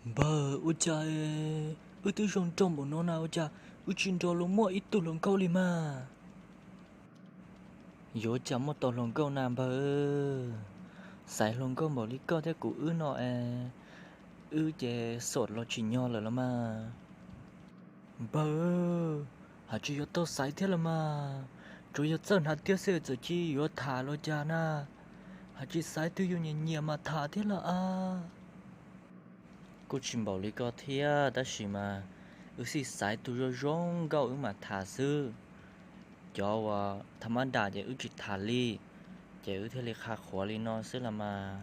Npawg, ua cas wb twb zoo nraug npaum no na, ua cas wb tsis nrog luag muaj ib tug hluas nkauj li mas? Yuav cas muaj tau hluas nkauj na npawg. Xaiv hluas nkauj npaum li koj thiab kuv wb no es, wb ces xom los tsim nyog lawm los mas. Npawg, hais tsis yuav tau xaiv thiab los mas. Tsuas yog txawj hnav tiab xwb txawm cia yuav tham los cas na. Hais tsis xaiv twg, yus nyiam nyiam mas tham thiab los as. Kuj tsis npaum li koj thiab, tab sis mas wb xij xaiv tus zoo zoo nkauj wb mam tham xwb. Cov uas tham mab dam ces wb tsis tham li, ces wb thiaj li qha qhuav li no xwb los mas.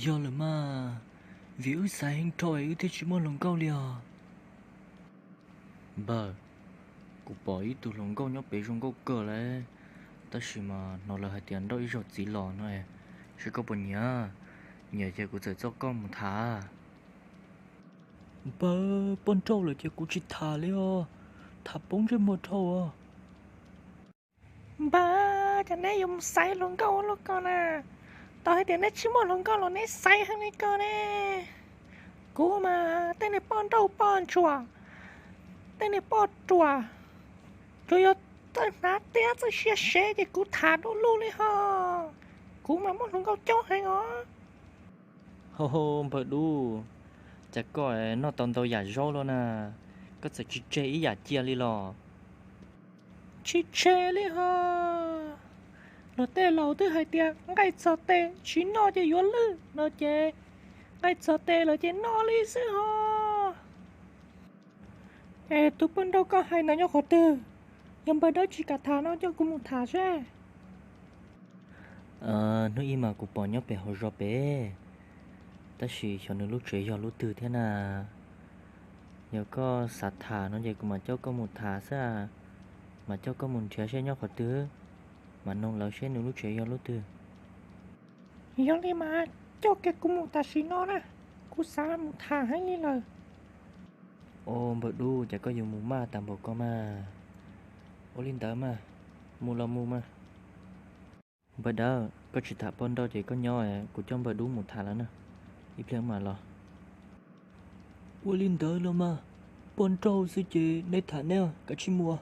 Yog lawm mas, vim wb xaiv heev dhau es wb thiaj tsis muaj hluas nkauj li os. Npawg, kuv pom ib tug hluas nkauj nyob pem zoo nkauj kawg lawm, tab sis mas hnov lawv hais tias nrauj ib zaug txiv los no, seb koj puas nyiam? Nyiam ces kuv txawm coj koj mus tham. Npawg, poj nrauj lawm ces kuv tsis tham li os, tham poob ntsej muag dhau os. Npawg, cas neb yuav mus xaiv hluas nkauj ua luaj ko na? Tau hais tias neb tsis muaj hluas nkauj los neb xaiv heev li ko ne. Kuv mas tej niag poj nrauj poj ntsuam, tej niag poj ruam, tsuas yog txawj hnav tiab txawj siab sev ces kuv tham du lug li ho. Kuv mas muaj hluas nkauj coob heev os. Ho ho, npawg dub, cas koj noj tau ntau yam zaub los na, koj txawm tsis tseg ib yam cia li los? Tsis tseg li ho. Luag tej laus twb hais tias nqaij txog tes tsis noj ces yuav lwj no ces, nqaij txog tes lawm ces noj li xwb ho. Es tus poj nrauj koj hais ntawd nyob qhov twg? Yog npawg dawb tsis kam tham no coj kuv mus tham seb. Hnub ib mas kuv pom nyob pem hauv zos pem, tab sis xyov nws lub tsev yog lub twg thiab na. Yog koj xav tham no ces kuv mam coj koj mus tham xwb, mam coj koj mus nrhiav seb nyob qhov twg, mam noog lawv seb nws lub tsev yog lub twg. Yog li mas coj kiag kuv mus tam sim no na, kuv xav mus tham heev li lawm. Au npawg dub, cas koj yuav mus maj tag npaum ko mas? Ua li ntawd mas, mus los mus mas. Npawg dawb, koj tsis tham poj nrauj ces koj nyob, kuv coj npawg dub mus tham lawm na, ib pliag mam los. Ua li ntawd los mas, poj nrauj xwb ces neb tham neb, kav tsij mus.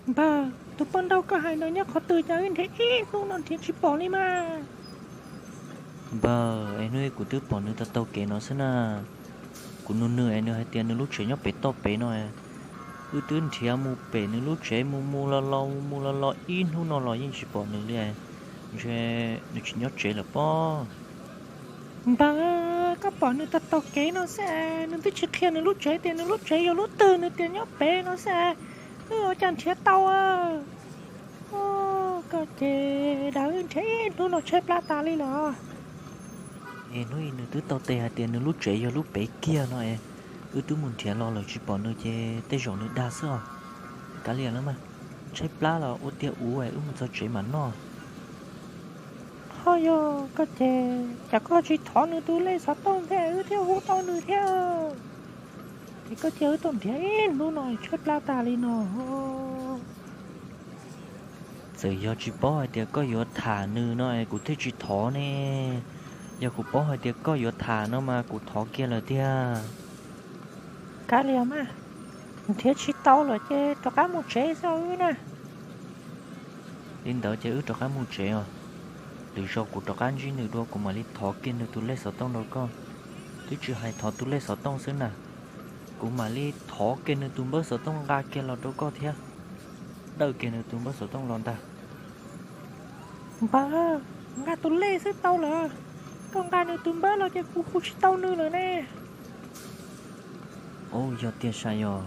Npawg, tus poj nrauj koj hais ntawd nyob qhov twg, cas wb nrhiav ib hnub no nrhiav tsis pom li mas? Npawg, es hnub ib kuv twb pom nws tau taug kev no xwb na. Kuv nug nws es nws hais tias nws lub tsev nyob pem toj pem no. Wb twb nrhiav mus pem nws lub tsev mus mus los los mus mus los los ib hnub no los yeej tsis pom nws li. Ntshe nws tsis nyob tsev lawm pob. Npawg, koj pom nws tau taug kev no xwb, nws twb tsis qhia nws lub tsev tias nws lub tsev yog lub twg, nws tias nyob pem no xwb, wb ua cas nrhiav tau? Koj ces dab, wb nrhiav ib hnub no tshaib plab tas li los. Es hnub ib nws twb tau teb hais tias nws lub tsev yog lub pem kiag no es, wb twb mus nrhiav los lawm tsis pom nws ces tej zaum nws dag xwb os. Kav liam los mas, tshaib plab los ua tiag ua es wb mus txog tsev mam noj. Ho yog koj ces cas koj tsis thov nws tus lej xov tooj thiab wb thiaj hu tau nws thiab? Es koj cia wb tuaj nrhiav ib hnub no tshaib plab tas li no. Txawm yog tsis paub hais tias koj yuav tham nws no es kuv thiaj tsis thov ne. Yog kuv paub hais tias koj yuav tham no mas kuv thov kiag lawm tiag. Kav liam mas, nrhiav tsis tau lawm ces rov qab mus tsev xwb wb na. Li ntawd ces wb rov qab mus tsev os. Lwm zaus kuv rov qab ntsib nws dua kuv mam li thov kiag nws tus lej xov tooj rau koj. Twb tsis hais thov tus lej xov tooj xwb na, kuv mam li thov kiag nws tus npawb xov tooj nqa kiag los rau koj thiab. Dawj kiag nws tus npawb xov tooj los ntag. Npawg, nqa tus lej xwb tau lawm, koj nqa nws tus npawb los ces kuv hu tsis tau nws lawm ne. Au, yog tiag sav yog,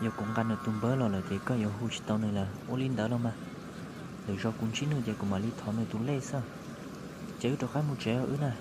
yog kuv nqa nws tus npawb los lawm ces koj yuav hu tsis tau nws lawm. Ua li ntawd los mas, lwm zaus kuv ntsib nws ces kuv mam li thov nws tus lej xwb. Ces wb rov qab mus tsev wb na.